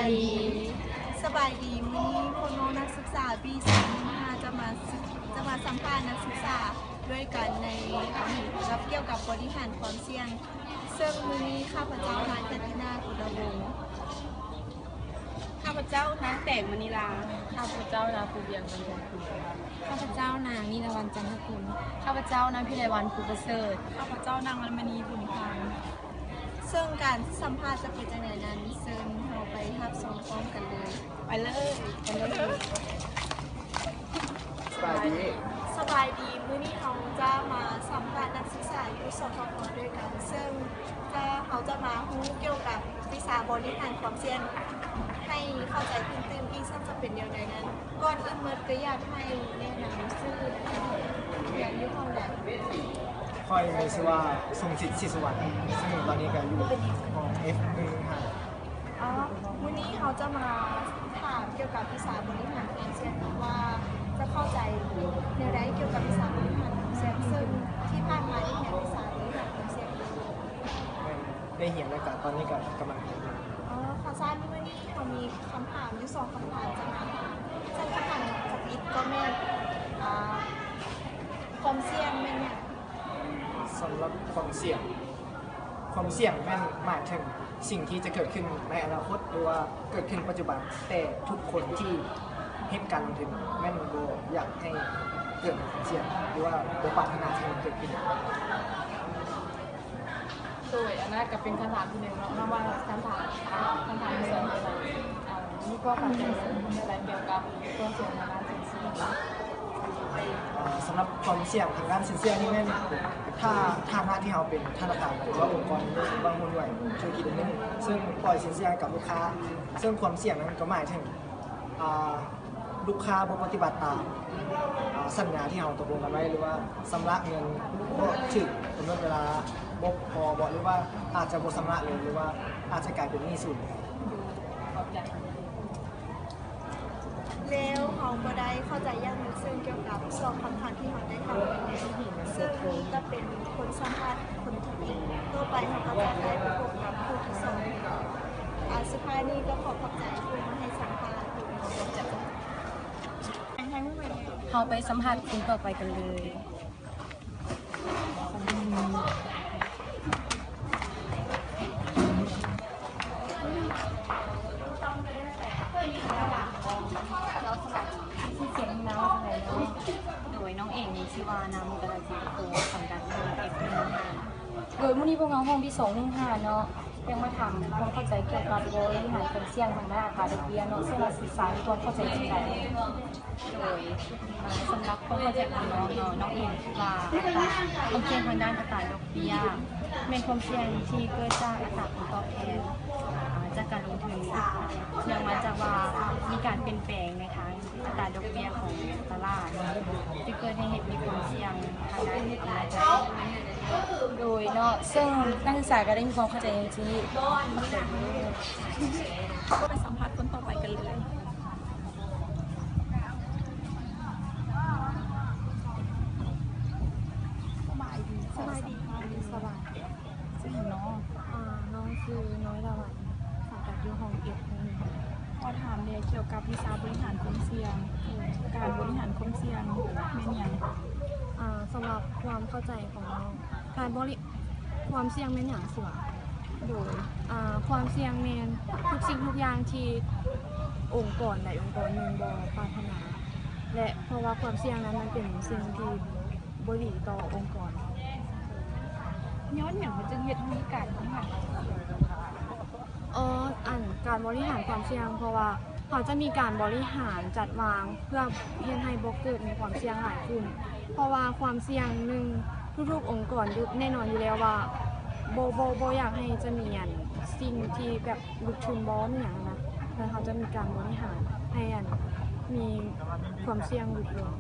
ສະບາຍດີ ມື້ນີ້ພວກນ້ອງນັກສຶກສາປີສອງໜຶ່ງຫ້າຈະມາ ຈະມາສຳພາດນັກສຶກສາດ້ວຍກັນໃນ ກ່ຽວກັບບໍລິຫານຄວາມສ່ຽງ. ເຊິ່ງມື້ນີ້ຂ້າພະເຈົ້າ ນາງ ແຄດຕິນາ ກຸນລະວົງ. ຂ້າພະເຈົ້າ ນາງ ແຕງ ມະນີລາ. ຂ້າພະເຈົ້າ ນາງ ພູວຽງ ຈັນທະກຸນ. ຂ້າພະເຈົ້າ ນາງ ນີລະວັນ ຈັນທະກຸນ. ຂ້າພະເຈົ້າ ນາງ ພິໄລວັນ ພູປະເສີດ. ຂ້າພະເຈົ້າ ນາງ ວັນມະນີ ບຸນພັນ. ເຊິ່ງການສຳພາດຈະເປັນຈັ່ງໃດນັ້ນ ເຊີນເຮົາໄປຮັບຊົມພ້ອມກັນເລີຍ. ໄປເລີຍ ໄປເລີຍ. ສະບາຍດີ ສະບາຍດີ ມື້ນີ້ເຮົາຈະມາສຳພາດນັກສຶກສາຢູ່ ສພພ ດ້ວຍກັນ ເຊິ່ງຈະ ເຮົາຈະມາຮູ້ກ່ຽວກັບວິຊາບໍລິຫານຄວາມສ່ຽງ ໃຫ້ເຂົ້າໃຈຕື່ມໆ ອີກສັກຈະເປັນແນວໃດນັ້ນ. ກ່ອນອື່ນໝົດກໍຢາກໃຫ້ແນະນຳຊື່ ຮຽນຢູ່ຫ້ອງໃດ? ຂ້ອຍມີຊື່ວ່າ ຊົງສິດ ສີສຸວັນ ເຊິ່ງຕອນນີ້ກໍຢູ່ຫ້ອງ ເອັຟ ໜຶ່ງໜຶ່ງຫ້າ. ອໍ ມື້ນີ້ເຮົາຈະມາຖາມກ່ຽວກັບວິຊາບໍລິຫານຄວາມສ່ຽງເນາະ ວ່າຈະເຂົ້າໃຈແນວໃດກ່ຽວກັບວິຊາບໍລິຫານຄວາມສ່ຽງ ເຊິ່ງທີ່ຜ່ານມາໄດ້ຮຽນວິຊາບໍລິຫານຄວາມສ່ຽງຢູ່? ໄດ້ຮຽນແລ້ວ ກະຕອນນີ້ກະກຳລັງຮຽນຢູ່. ອໍ ຂ້າຊັ້ນ ມື້ນີ້ເຮົາມີຄຳຖາມຢູ່ສອງຄຳຖາມຈະມາຖາມ ເຊິ່ງຄຳຖາມທຳອິດກໍແມ່ນ ອ່າ ຄວາມສ່ຽງແມ່ນຫຍັງ? ສຳລັບຄວາມສ່ຽງ ຄວາມສ່ຽງແມ່ນໝາຍເຖິງສິ່ງທີ່ຈະເກີດຂຶ້ນໃນອະນາຄົດ ຫຼືວ່າເກີດຂຶ້ນປັດຈຸບັນ, ແຕ່ທຸກຄົນທີ່ເຮັດການລົງທຶນແມ່ນບໍ່ຢາກໃຫ້ເກີດຄວາມສ່ຽງ ຫຼືວ່າບໍ່ປາດຖະໜາໃຫ້ມັນເກີດຂຶ້ນ. ໂດຍ ອັນນັ້ນກໍເປັນຄຳຖາມທີໜຶ່ງເນາະ, ນຳວ່າຄຳຖາມ ຄຳຖາມທີສອງ ເປັນວ່າ ເອີ່ ມີຄວາມເຂົ້າໃຈແນວໃດກ່ຽວກັບຄວາມສ່ຽງທາງດ້ານສິນເຊື່ອ? ເອີ່ ສຳລັບຄວາມສ່ຽງທາງດ້ານສິນເຊື່ອນີ້ແມ່ນ ຖ້າ ຖານະທີ່ເຮົາເປັນທະນາຄານ ຫຼືວ່າອົງກອນໜຶ່ງ ຫຼືວ່າຫູນຫ່ວຍທຸລະກິດໜຶ່ງ ເຊິ່ງປ່ອຍສິນເຊື່ອໃຫ້ກັບລູກຄ້າ, ເຊິ່ງຄວາມສ່ຽງນັ້ນກໍໝາຍເຖິງ ອ່າ ລູກຄ້າບໍ່ປະຕິບັດຕາມ ອ່າ ສັນຍາທີ່ເຮົາຕົກລົງກັນໄວ້ ຫຼືວ່າຊຳລະເງິນບໍ່ຖືກກຳນົດເວລາ, ບໍ່ພໍບໍ ຫຼືວ່າອາດຈະບໍ່ຊຳລະເລີຍ ຫຼືວ່າອາດຈະກາຍເປັນໜີ້ສູນ. ແລ້ວເຮົາກໍໄດ້ເຂົ້າໃຈຢ່າງເລິກເຊິ່ງກ່ຽວກັບສອງຄຳຖາມທີ່ເຮົາໄດ້ຖາມໄປແລ້ວ, ເຊິ່ງນີ້ກໍເປັນບົດສຳພາດຄົນທີໜຶ່ງ. ຕໍ່ໄປເຮົາກໍຈະໄດ້ໄປພົບກັບຜູ້ທີສອງ. ອາ ສຸດທ້າຍນີ້ກໍຂໍຂອບໃຈຜູ້ມາໃຫ້ສຳພາດ. ເຮົາໄປສຳພາດຄົນຕໍ່ໄປກັນເລີຍ. ໂດຍ ນ້ອງເອງມີຊື່ວ່າ ນາມມຸກດາ ສີໂຄ ສັງກັດຫ້ອງ ເອັຟ ໜຶ່ງໜຶ່ງຫ້າ. ໂດຍ ມື້ນີ້ພວກເຮົາຫ້ອງທີສອງໜຶ່ງຫ້າເນາະ ຢາກມາຖາມຄວາມເຂົ້າໃຈກ່ຽວກັບບໍລິຫານຄວາມສ່ຽງທາງດ້ານອັດຕາດອກເບ້ຍເນາະ, ເຊິ່ງນັກສຶກສາມີຄວາມເຂົ້າໃຈຈັ່ງໃດ? ໂດຍ ເອີ່ ສຳລັບຄວາມເຂົ້າໃຈຂອງນ້ອງເນາະ, ນ້ອງເອງຄິດວ່າຄວາມສ່ຽງທາງດ້ານອັດຕາດອກເບ້ຍແມ່ນຄວາມສ່ຽງທີ່ເກີດຈາກອັດຕາຜົນຕອບແທນ ເອີ່ ຈາກການລົງທຶນ, ເນື່ອງມາຈາກວ່າມີການປ່ຽນແປງໃນທາງອັດຕາດອກເບ້ຍຂອງຕະຫຼາດ ຈຶ່ງເກີດໃຫ້ເຫັນມີຄວາມສ່ຽງທາງດ້ານອັດຕາດອກເບ້ຍ. ໂດຍເນາະ, ເຊິ່ງນັກສຶກສາກໍໄດ້ມີຄວາມເຂົ້າໃຈຢ່າງທີ່ ໄປສຳພາດຄົນຕໍ່ໄປກັນເລີຍ. ສະບາຍດີ. ສະບາຍດີ. ສະບາຍ. ຊື່ຫຍັງເນາະ? ອາ ນ້ອງຊື່ນ້ອຍດາວັນ ສັງກັດຢູ່ຫ້ອງ ເອັຟ ໜຶ່ງໜຶ່ງຫ້າ. ຂໍຖາມແດ່ກ່ຽວກັບວິຊາບໍລິຫານຄວາມສ່ຽງ, ການບໍລິຫານຄວາມສ່ຽງແມ່ນຫຍັງ? ອາ ສຳລັບຄວາມເຂົ້າໃຈຂອງນ້ອງ ການບໍລິ ຄວາມສ່ຽງແມ່ນຫຍັງຊິຫວາ? ໂດຍ ອາ ຄວາມສ່ຽງແມ່ນທຸກສິ່ງທຸກຢ່າງທີ່ອົງກອນໃດອົງກອນໜຶ່ງບໍ່ປາດຖະໜາ ແລະ ເພາະວ່າຄວາມສ່ຽງນັ້ນມັນເປັນສິ່ງທີ່ບໍ່ດີຕໍ່ອົງກອນ. ຍ້ອນຫຍັງມັນຈຶ່ງເຮັດໃຫ້ມີການ ອໍ ອັນ ການບໍລິຫານຄວາມສ່ຽງ ເພາະວ່າເຮົາຈະມີການບໍລິຫານຈັດວາງ ເພື່ອເຮັດໃຫ້ບໍ່ເກີດມີຄວາມສ່ຽງຫຼາຍຂຶ້ນ. ເພາະວ່າຄວາມສ່ຽງໜຶ່ງ ທຸກໆອົງກອນຢູ່ ແນ່ນອນຢູ່ແລ້ວວ່າ ບໍ່ ບໍ່ ບໍ່ຢາກໃຫ້ຈະມີ ອັນ ສິ່ງທີ່ແບບລຸກທຶນບອມອີ່ຫຍັງນະ, ແລ້ວເຮົາຈະມີການບໍລິຫານໃຫ້ ອັນ ມີຄວາມສ່ຽງຫຼຸດລົງ.